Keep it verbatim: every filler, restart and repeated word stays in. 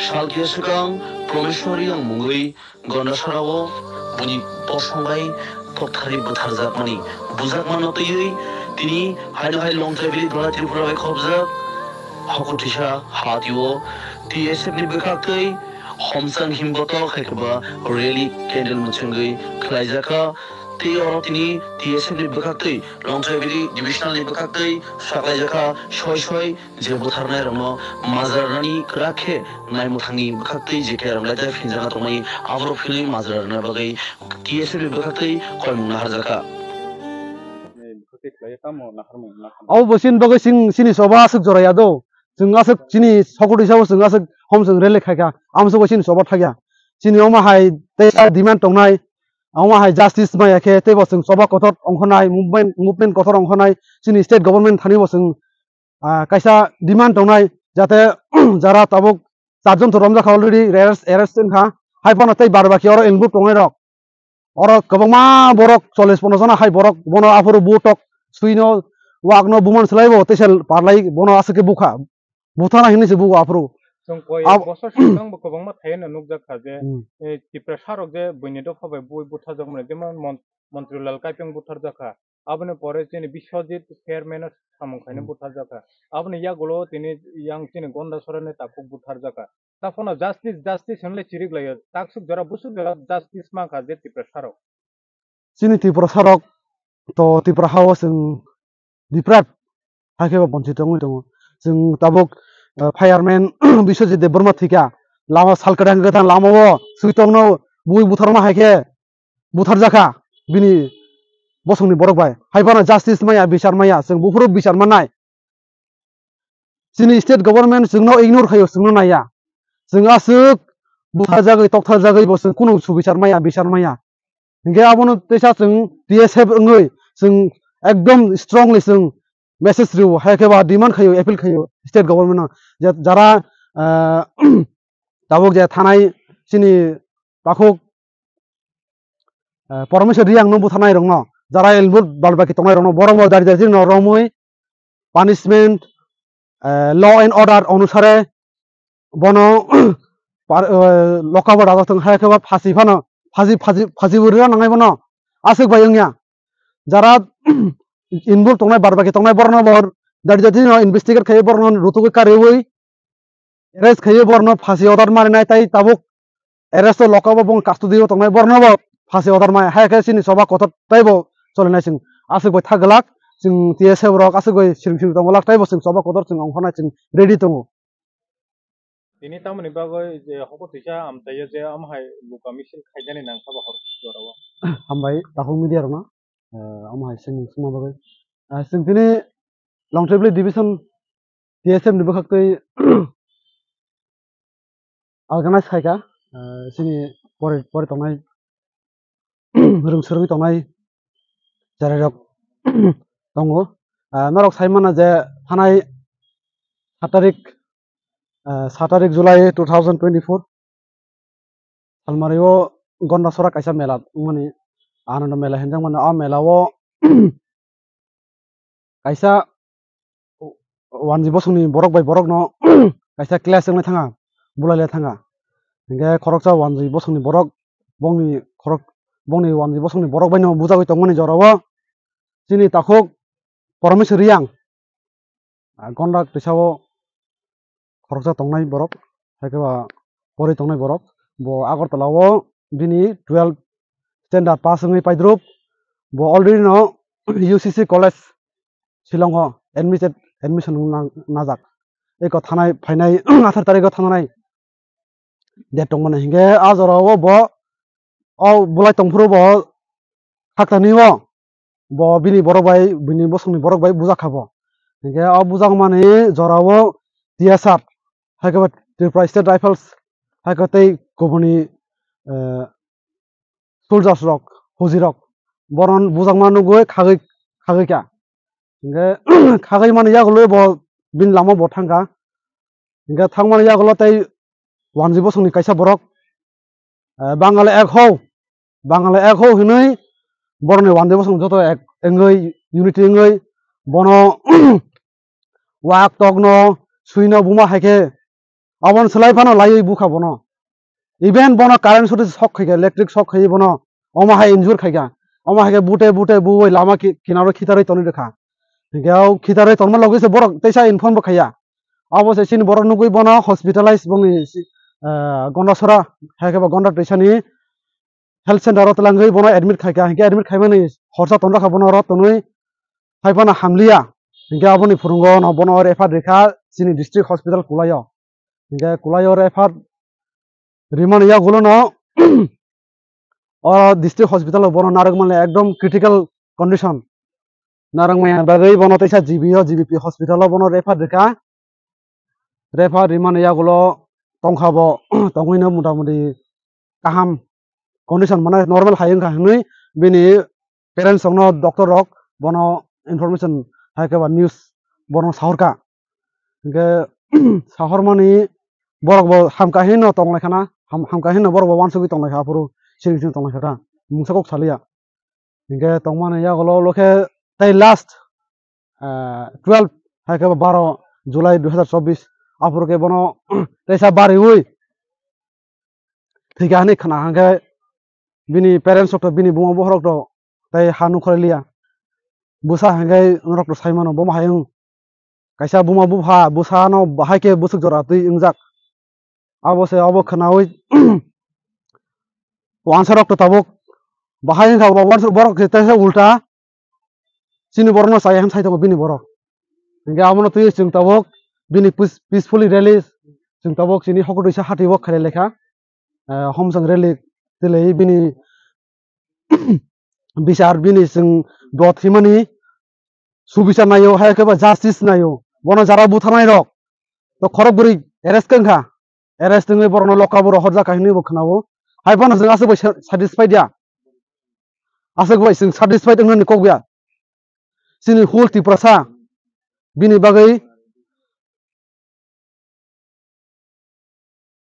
Salkhe swkang Promeshwar Reang mungwi Gondasarao boni bosong bai tokthari butharjakmani bujakmano twiwi tini haino hai Longthaibili Dholai Tripura bai khobjak Hokutisa hatio T S F ni bwkhaktwi Homchang Himbotok hai khe ba rally candle mwchwngwi khlaijakha. Tei oro tini T S F ni bwkhaktwi Longthaibili Divisional ni bwkhaktwi saklaijakha soi soi je butharnai rokno majra rwnani kwrak khe naimwthangni bwkhaktwi je khe rwnglaijak phinjakna tongmani aborok philwi majra rwna bagwi T S F ni bwkhaktwi koimung naharjakha. Abo bo chini bagwi chini choba aswk joraya do. Chwng aswk chini Hokutisa o chwng aswk hom chwng rally khaikha. Amswk bo chini choba thakya. Chini omo hai tei demand tongnai. Omo hai justice maya khe tei bo chwng choba kotor ongkhornai, movement, movement kotor ongkhornai. Chini state government thani bo chwng ah, kaisa demand tongnai, jate jara tabuk charjon to romjakha already, arrest, arrest wngkha. Hai phano tei bar baki oro involve tongnai rok. Oro kwbangma borok chollish ponno jona hai borok bono aphuru butok swino wakno buman swlaibo teisa parlai bono aswk khe bukha. Buthana hinwi se bugo aphuru. Chwng koi Ab- bosor sitwng bo kwbangma thaino nukjakha je, Hmm. eh, Tiprasa rok je buini dopha bai bui butharjakmani, jemon mon-, Montri Lal Kaipeng butharjakha. Aboni pore chini Biswajit chairman o samung khaino Hmm. butharjakha. Aboni yagulo tini yang chini Gondasarani takhuk butharjakha. Taphano justice, justice hinle chirik laio. Taksuk jora busuk jora justice mankha je Tiprasa rok. Chini Tiprasa rok to Tipra hao chwng deprive hai khe bo bonchit wngwi tongo. Chwng tabuk, eh, fireman Biswajit Debbarma thwikha. Lama sal kwthang kwthang lama o swi tongno bui butharma hai khe butharjakha bini bosongni borok bai. Hai phano justice maya, bichar maya, chwng buphuru bichar mannai. Chini state government chwngno ignore khaio, chwngno naiya. Chwng aswk butharjagwi, toktharjagwi bo chwng kunu subichar maya, bichar maya. Hinkhe abono teisa chwng T S F wngwi chwng ekdom strongly chwng message rwo, hai khe ba demand khaio, appeal khaio state government no je jara, ah, tabuk je thanai chini takhuk, eh, Parameswar Reang no butharnai rokno, jara elbut bal baki tongnai rokno, borok bo dari dari no romwi punishment, eh, law and order onusare bono par-, eh, lokabo dajaktong hai khe ba phasi phano, phasi, phasi, phasi bo rwna nangnai bono aswk bai wngya. Jara involve tongnai, bar baki tongnai borokno bo dari dari no investigate khai borokno rutugwi kariwi arrest khaiwi borokno phasi order marinai, tai tabuk arrest o lokabo bong custody o tongnai borokno bo phasi order mai. Hai khe chini choba kotor taibo cholinai chwng aswk bai thak glak, chwng T S F rok aswk bai siring siring tong glak, taibo chwng choba kotor chwng ongkhornai chwng ready tongo. Tini tamoni bagwi je Hokutisa amchaio je omo hai luka misil khaijani nangkha ba hor jorao. Hambai takhuk media rokno, eh, omo hai chwng suma bagwi. Eh, chwng tini Longthaibili division T S F ni bwkhaktwi organize khaikha, eh, chini pore, pore tongnai, rwng swrwngwi tongnai cherairok tongo. Eh, norok sai mano je thanai sat tarik, eh, sat tarik July two thousand twenty-four. Salmari o Gondasora kaisa mela wngmani, Anando mela hinjakmani, o mela o kaisa wanji bosongni borok bai borokno kaisa clash wngnai thanga, bulai lai thanga. Hinkhe khoroksa wanji bosongni borok, bongni khorok, bongni wanji bosongni borok baino bujagwi tongmani jorao chini takhuk Parameswar Reang, ah, Gonda twisa o khoroksa tongnai borok, hai khe ba pori tongnai borok. Bo Agartala o bini twelve standard pass wngwi paidrop. Bo already no U C C college Shillong o admitted, admission wng na-, najak. Eko thanai phainai athar tarikh o thanai date tongmani hinkhe a jora o bo o bulai tongphuru bo khaktani o bo bini borok bai, bini bosongni borok bai bujak kha bo. Hinkhe o bujak mani jora o T S R, hai khe bo Tripura State Rifles, hai khe tei kubuni, eh, soldiers rok, hoji rok, boron bujakma nugwi khagwi, khagwi kha. Hinkhe khagwi mani yagulo bo bini lama bo thangkha. Hinkhe thangmani yagulo tei wanji bosongni kaisa borok, eh, Bangale ek ho, Bangale ek ho hinwi boroni wanji bosong joto ek wngwi, unity wngwi bono wak tokno swino buma hai khe Aboni slai phano laiwi bukha bono. Even bono current short shock khaikha, electric shock khaiwi bono omo hai injure khaikha. Omo hai khe bute bute buwi lama ki-, kinaro khitarwi tonwi rwkha. Hinkhe o khitarwi tonma logi se borok teisa inform bo khaiya. Abo se chini borok nugwi bono hospitalize bongni si-, ah, Gondasora hai khe ba Gonda Teisani health center o twlangwi bono admit khaikha. Hinkhe admit khaimani horsa tonjakha bono oro tonwi hai phano hamliya. Hinkhe aboni phurungo no bono refer rikha chini district hospital Kulaio. Hinkhe Kulaio refer rimani yagulo no o district hospital o bono narwkmani ekdom critical condition. Narwkmani bagwi bono teisa G B o, G B P hospital o bono refer rikha. Refer rimani yagulo tongkha bo, tongwino motamoti kaham condition, mane normal hai wngkha hinwi bini parents rokno doctor rok bono information hai khe ba news bono sahorkha. Hinkhe sahormani borok bo hamkha hino tonglaikha na, ham-, hamkha hino borok bo wansugwi tonglaikha, aphuru siring siring tonglaikha ta, mungsa kok saliya. Hinkhe tongmani yagulo ulo khe tei last, ah, twelve hai khe baro July dui hazar chobbish, aphuru khe bono teisa bariwi thwikha hinwi khna hinkhe bini parents rok to, bini buma buphang rok to tei ha nukholai liya. Bwsa hinkhe norok to saimano, bomo hai wng. Kaisa buma bupha bwsano bahai khe bwswk jora twi wngjak. Abo se abo khnaui wansa rok to tabuk bahai wngkha, bo wansa borok khe teisa ulta chini borokno chaya hwn sai tongo bini borok. Hinkhe abono twi chwng tabuk bini peace-, peacefully rally chwng tabuk chini hokor twisa hati o khailai laikha. Eh, homsang rally twilai bini bichar bini chwng dot himani subisa naio, hai khe ba justice naio. Bono jara butharnai rok to khorok bwrwi arrest wngkha, arrest wngwi borokno loka boro horjak kha hinwi bo khwnao. Hai bono chwng aswk bai sa-, satisfied ya, aswk bai chwng satisfied wngnani kok ya. Chini whole Tiprasa bini bagwi